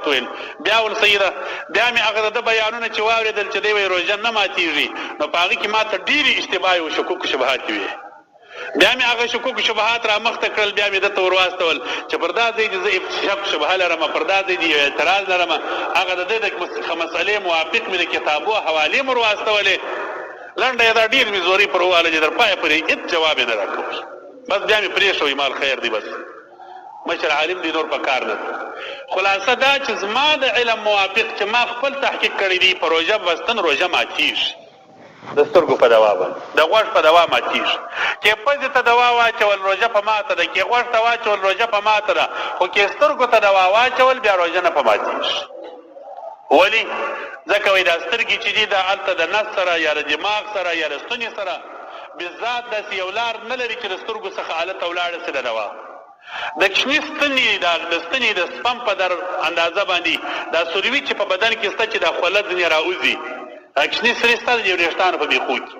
ویل بیا ول صحیح ده. بیا مې هغه د ده بیانونه چې واورېدل چې دی وایي روژه نه ماتېږي، نو په هغه کې ماته ډېرې اشتباهې او شکوک شبهات وې. بیا مې هغه شکوک شبهات را مخته کړل، بیا مې ده ته ور واستول چې پر دا ځای دې زه شک شبهه لرم، پر دا ځای دې یو اعتراض لرم. هغه د ده د مسئلې موافق مې د کتابو حوالې هم ور واستولې. لنډه یې دا ډېر مې زوري پر وواله چې تر پایه پورې هېڅ جواب یې نه راکول. بس بیا مې پرېښوی، مال خیر دی بس. مشر عالم دی نور په کار نه دی. خلاصه دا چې زما د علم موافق چې ما خپل تحقیق کړی دی په روژه بستن روژه ماتیږي. د سترګو په دوا باندې د غوږ په دوا ماتیږي. کې پزې ته دوا واچول روژه په ماته ده، کې غوږ ته واچول روژه په ماته ده، خو کې سترګو ته دوا واچول بیا روژه نه په ماتیږي. ولی؟ ځکه وایي دا سترګې چې دي دا هلته د نس سره یا د دماغ سره یا د ستوني سره بالذات داسې یو لار نه لري چې د سترګو څخه هلته ولاړه سي د دوا د کوچني ستنې د د ستنې د سپم په در اندازه باندې دا سروي چې په بدن کې سته چې دا خوله ځنې راوځي، دا کوچني سري سته د وریښتانو په بیخو کې،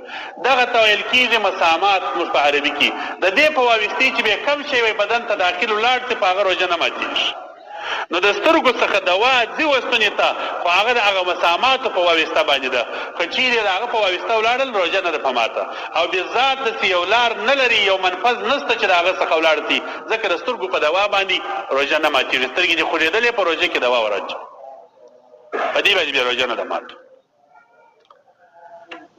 دغه ته ویل کیږي مسامات موږ په عربي کې. د دې په واویستې چې به کم شی وي بدن ته داخل ولاړ سي په هغه روژه نه ماتیږي. نو د سترګو څخه دوا ځي وستونې ته، خو هغه د هغه مساماتو په واوسته باندې ده، که چیرې د هغه په واوسته ولاړل روژه نه ده په ماته، او بالذات داسې یو لار نه لري، یو منفذ نشته چې د هغه څخه ولاړ سي، ځکه د سترګو په دوا باندې روژه نه ماتیږي، سترګې دې خوږیدلې په روژه کې دوا وراچوه، په دې باندې بیا روژه نه ده ماته.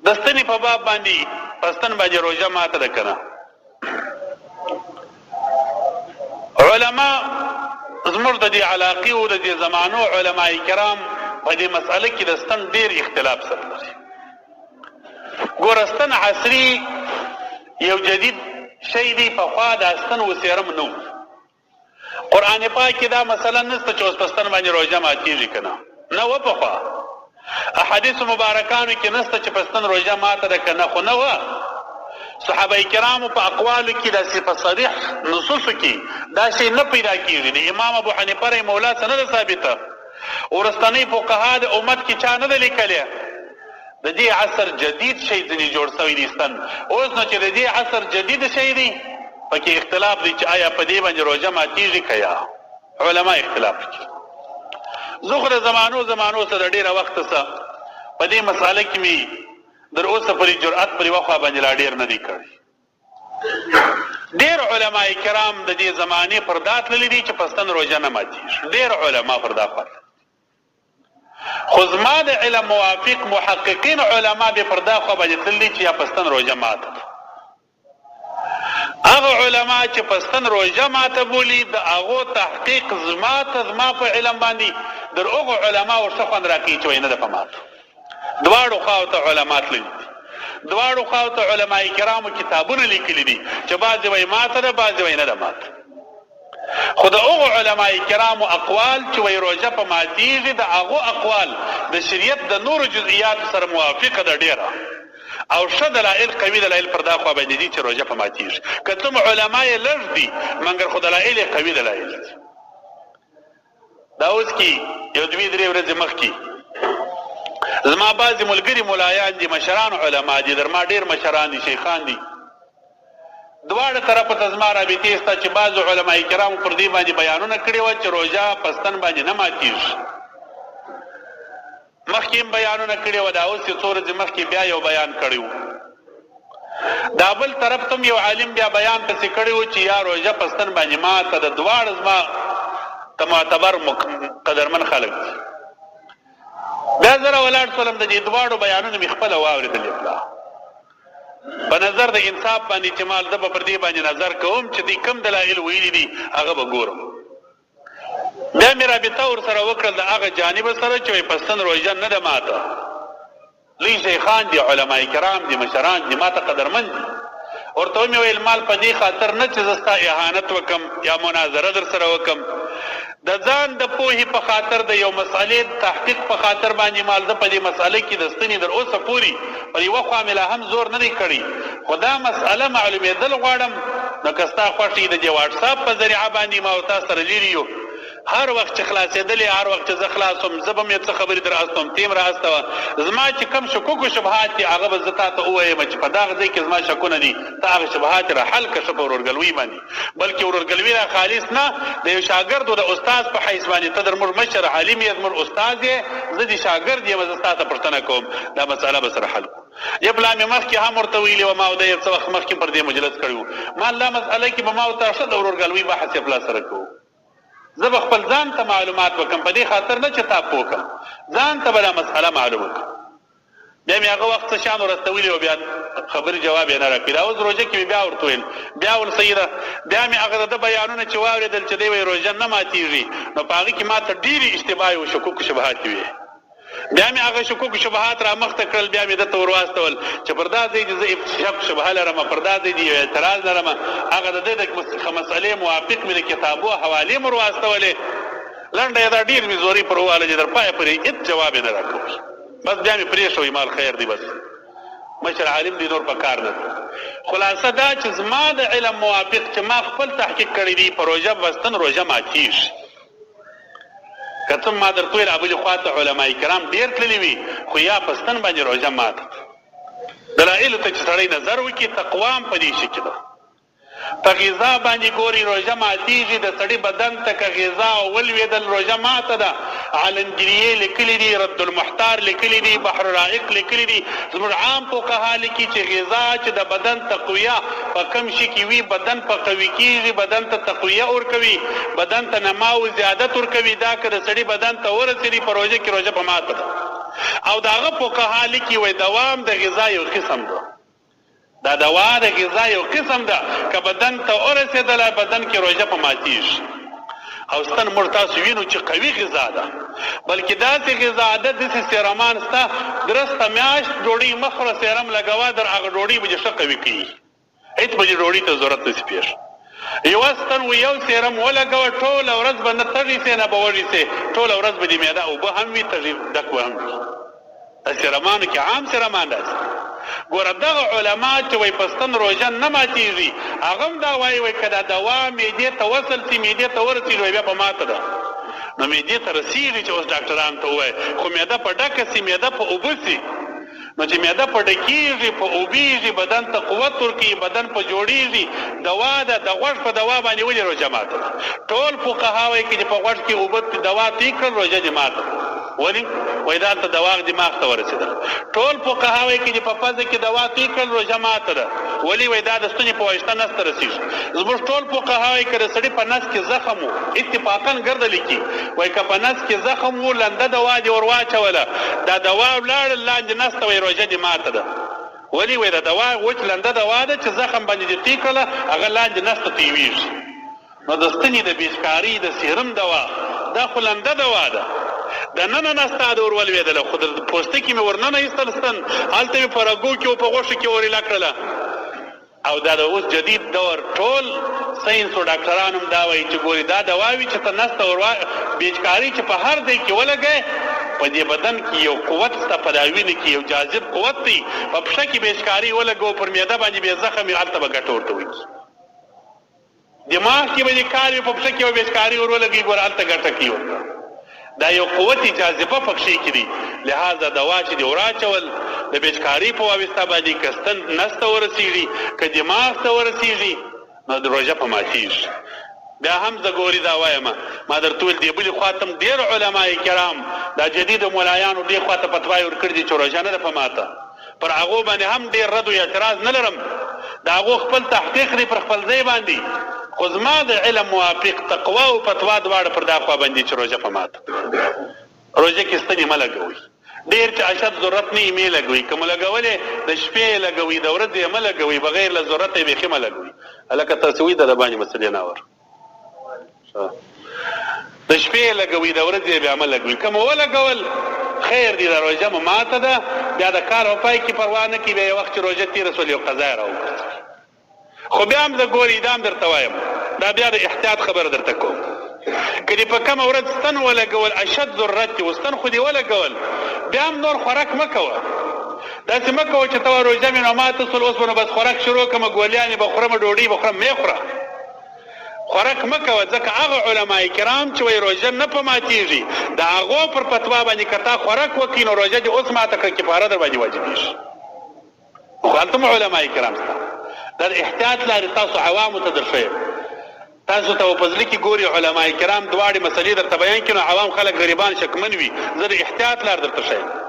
د ستنې په باب باندې په ستن باندې روژه ماته ده کنه؟ علما زموږ د دې علاقې او د دې زمانو علما کرام په دې مسئله کې د ستن ډیر اختلاف سره لري. ګوره ستن عصري یو جدید شی دی، پخوا د ستن وسیرم نو قرآن پاک کې دا مسله نشته چې اوس په ستن باندې روژه ماتیږي که نه، نه وه پخوا. احادیث مبارکانو کې نشته چې په ستن روژه ماته ده که نه، خو نه وه. صحابه کرامو په اقوالو کې داسې په صریح نصوصو کې دا شی نه پیدا کیږي. د امام ابو حنیفه رحمه الله څه نه ده ثابته، ورستنۍ فقها د امت کې چا نه ده لیکلې. د دې عصر جدید شی ځنې جوړ شوی دی ستن اوس، نو چې د دې عصر جدید شی دی پکې اختلاف دی چې آیا په دې باندې روژه ماتیږي که یا، علما اختلاف کوي. زه خو د زمانو زمانو څخه د ډېره وخته څه په دې مسئله کې مې در اوسه پورې جرأت پر یوه خوا باندې لا ډېر نه دی کړی. ډېر علما کرام د دې زمانې پر دا تللي دي چې په ستن روژه نه ماتیږي، ډېر علما پر دا خوا. خو زما د علم موافق محققین علما به پر دا خوا باندې تللي چې یا په ستن روژه ماته ده. هغه علما چې په ستن روژه ماته بولي د هغو تحقیق زما ته زما په علم باندې در هغو علماو ښه خوند راکوي چې وایي نه ده په ماته. دواړو خواو ته علما تللي دي، دواړو خواو ته علما کرامو کتابونه لیکلي دي چې بعضې وایي ماته ده، بعضې وایي نه ده ماته. خو د هغو علماء کرامو اقوال چې وایي روژه په ماتیږي، د هغو اقوال د شریعت د نورو جزئیاتو سره موافقه ده ډیره او ښه دلایل، قوي دلایل پر دا خوا باندې دي چې روژه په ماتیږي. که څه هم علما یې لږ دي مګر خو دلایل یې قوي دلایل دي. دا اوس کې یو دوې درې ورځې مخکې زما بعضې ملګري ملایان دي، مشران علما دي، در ما ډېر مشران دي، شیخان دي، دواړه طرفه ته زما رابطې سته چې بعضو علما کرامو پر دې باندې بیانونه کړي وه چې روژه په ستن باندې نه ماتیږي. مخکې هم بیانونه کړي وه، دا اوس یې څو ورځې مخکې بیا یو بیان کړی و. دا بل طرف ته یو عالم بیا بیان پسې کړی و چې یا روژه په ستن باندې ماته د دواړه زما ته معتبر قدرمن خلک دي. بیا زه راولاړ سولم، د دې دواړو بیانونه مې خپله واورېدل. پلا په نظر د انصاف باندې چې مال زه به پر دې باندې نظر کوم چې دوی کوم دلایل ویلي دي هغه به ګورم. بیا مې رابطه ورسره وکړل د هغه جانب سره چې وایي په ستن روژه نه ده ماته. لوی شیخان دي، علما کرام دي، مشران دي، ماته قدرمن دي. ورته ومې ویل مال په دې خاطر نه چې زه ستا اهانت وکم یا مناظره در سره وکم، د ځان د پوهې په خاطر د یو مسئلې د تحقیق په خاطر باندې مال زه په دې مسئله کې د ستنې در اوسه پورې پر یوه خوا مې لا هم زور نه دی کړی، خو دا مسئله معلومېدل غواړم. نو که ستا خوښه وي د دې واټساپ په ذریعه باندې ما او تا سره لیرې یو. هر وخت چې خلاصېدلې، هر وخت چې زه خلاص شوم، زه به هم یو څه خبرې در استوم، ته یې هم را استوه. زما چې کوم شکوک و شبهات دي، هغه به زه تا ته ووایم چې په دغه ځای کې زما شکونه دي، ته هغه شبهات را حل کړه، ښه په ورورګلوۍ باندې، بلکې ورورګلوي را خالص نه، د یو شاګرد و د استاد په حیث باندې، ته در موږ مشر عالم یې، زموږ استاد یې، زه دې شاګرد یم، زه ستا څخه پوښتنه کوم، دا مسئله به سره حل کړو. یې پلا مې مخکې هم ورته ویلي وه، ما او دی یو څه وخت مخکې پر دې مجلس کړی و، ما الله مسئله کې به ما او تا ښه د ورورګلوۍ بحث یې پلا سره کوو. زه به خپل ځان ته معلومات وکم، په دې خاطر نه چې تا پوه کم، ځان ته به دا مسئله معلومه کم. بیا مې هغه وخت څه شان ورستولي او بیا خبرې جواب یې نه راکړي. دا اوس روژه کې مې بیا ورته ویل، بیا ول صحیح ده. بیا مې هغه د ده بیانونه چې واورېدل چې دی وایي روژه نه ماتېږي، نو په هغه کې ما ته ډېرې اشتباهې او شکوک شبهات وې. بیا مې هغه شکوک شبهات را مخته کړل، بیا مې ده ته ورواستول چې پر دا ځای دې زه شک شبهه لرم، پر دا ځای دې یو اعتراض لرم. هغه د ده د مسئلې موافق مې د کتابو حوالې مې ورواستولې. لنډه یې دا ډېر مې زورۍ پر وواله چې تر پایه پورې هېڅ جواب یې نه راکوي. بس بیا مې پرېښوی، مال خیر دی، بس مشر عالم دی، نور په کار نه دی. خلاصه دا چې زما د علم موافق چې ما خپل تحقیق کړی دی، په روژه بستن روژه ماتېږي. که څه ما درته ویل ابلې خوا ته علماء کرام ډېر تللي وي، خو یا په ستن باندې روژه ماته ده. دلایلو ته چې سړی نظر وکړي، تقوا هم په دې شي کې ده. په غذا باندې ګوري روژه ماتېږي، د سړي بدن ته که غذا ولوېدل روژه ماته ده. عالمګیریې لیکلي دي، رد المحتار لیکلي دي، بحر الرائق لیکلي دي، زموږ عام فقها لیکي چې غذا چې د بدن تقویه په کوم شي کې وي بدن په قوي کیږي، بدن ته تقویه ورکوي، بدن ته نما او زیادت ورکوي، دا که د سړي بدن ته ورسیدي په روژه کې روژه په ماته ده. او د هغه فقها لیکي وایي دوام د غذا یو قسم ده. دا دوا د غذا یو قسم ده، که بدن ته ورسېدله بدن کې روژه په ماتیږي. او ستن موږ تاسو وینو چې قوي غذا ده، بلکې داسې غذا ده، داسې سیرمان سته، درسته میاشت ډوډۍ مه خوره، سیرم لګوه، در هغه ډوډۍ به دې ښه قوي کوي، هېڅ به دې ډوډۍ ته ضرورت نه شي پېښ. یوه ستن و یو سیرم ولګوه، ټوله ورځ به نه تږی سې نه به وږی سې، ټوله ورځ به دې معده اوبه هم وي، تږی ډک به هم وي. د سیرمانو کې عام سیرمان راځي. ګوره دغه علما چې وایي په ستن روژه نه ماتېږي، هغه هم دا وایي، وایي که دا دوا معدې ته وصل شي، معدې ته ورسېږي، وایي بیا په ماته ده. نو معدې ته رسېږي چې اوس ډاکټرانو ته ووایي، خو معده په ډکه شي، معده په اوبه شي. نو چې معده په ډکېږي، په اوبېږي، بدن ته قوت ورکوي، بدن په جوړېږي، دوا ده. د غوږ په دوا باندې ولې روژه ماته ده؟ ټول فقها وایي که دې په غوږ کې اوبه دوا توی کړل، روژه دې ماته ده. ولي؟ وایي دالته دواغ دماغ ته ورسېدل. ټول فقها وایي که دې په پزه کې دوا توی کړل روژه ماته ده. ولي؟ وایي دا د ستوني په واسطه نس ته رسېږي. زموږ ټول فقها وایي که د سړي په نس کې زخم وو، اتفاقاً ګرده لیکي، وایي که په نس کې زخم وو، لنده دوا دې ور واچوله، دا دوا ولاړل لاندې نس ته، وایي روژه دې ماته ده. ولي؟ وایي دا دوا وچ لنده دوا ده چې زخم باندې دې توی کړله، هغه لاندې نس ته تویویږي. نو د ستنې د بیچکارۍ د سیرم دوا دا خو لنده دوا ده، د ننه نه ستا د ور ولوېدله، خو د پوستکي مې ورننه ایستل ستن، هلته مې په رګو کې او په غوښو کې ور ایله کړله. او دا د اوس جدید دور ټول ساینس او ډاکټران هم دا وایي چې ګوري دا دوا وي چې ته نس ته ور بیچکاري چې په هر ځای کې ولګې، په دې بدن کې یو قوت سته، په دا وینې کې یو جاذب قوت دی، په پښه کې بیچکاري ولګو، پر معده باندې بې زخم وي، هلته به ګټه ورته وکړي. دماغ کې به دې کار وي، په پښه کې به بېچکاري ور ولګوي، ګوره هلته ګټه کوي ورته. دا یو قوت جاذبه پکښې کې دی، لهذا دوا چې دې وراچول د بېچکاري په واوسته باندې که ستن نس ته ورسېږي که دماغ ته ورسېږي نو روژه په ماتېږي. بیا هم زه ګوري دا وایم، ما درته وویل دې بلې خوا ته هم ډېر علماء کرام دا جدیدو ملایانو دې خوا ته فتوا ورکړې دي چې روژه نه ده په ماته. پر هغو باندې هم ډېر رد و اعتراض نه لرم، د هغو خپل تحقیق دی پر خپل ځای باندې، خو زما د علم موافق تقوا او فتوا دواړه پر دا خوا باندې چې روژه په ماته روژه کې ستنې مه لګوئ، ډېر چې اشد ضرورت نه وي مې لګوئ، که مو لګولې د شپې یې لګوئ، د ورځې یې مه لګوئ، بغیر له ضرورته یې بیخي مه لګوئ. هلکه تاسې وایئ د باندې مسلې نه اورم. د شپې یې لګوي، د ورځې یې بیا مه لګوي. که مو ولګول خیر دی، دا روژه مو ماته ده، بیا د کال په پای کې پروا نه کوي، بیا یو وخت چې روژه تېره شول یو قضا یې راوګرځوي. خو بیا هم زه ګوري دا هم درته وایم، دا بیا د احتیاط خبره درته کوم، که دې په کومه ورځ ستن ولګول اشد ضرورت دی و، ستن خو دې ولګول، بیا هم نور خوراک مه کوه. داسې مه کوه چې ته وا روژه مې نو ماته شول، اوس به نو بس خوراک شروع کړم، ګولیانې به خورم، ډوډۍ به خورم، مې خوره. خورک مه کوه، ځکه هغه علماء کرام چې وایي روژه نه په ماتیږي د هغو پر فتوا باندې که تا خورک وکړي نو روژه دې اوس ماته کړه، کفاره در باندې واجبیږي. خو هلته هم علماء کرام شته. دا د احتیاط لارې تاسو عوامو ته درښیم، تاسو ته په زړه کې ګوري علماء کرام دواړې مسلې درته بیان کړي، نو عوام خلک غریبان شکمن وي. زه د احتیاط لار درته ښیم.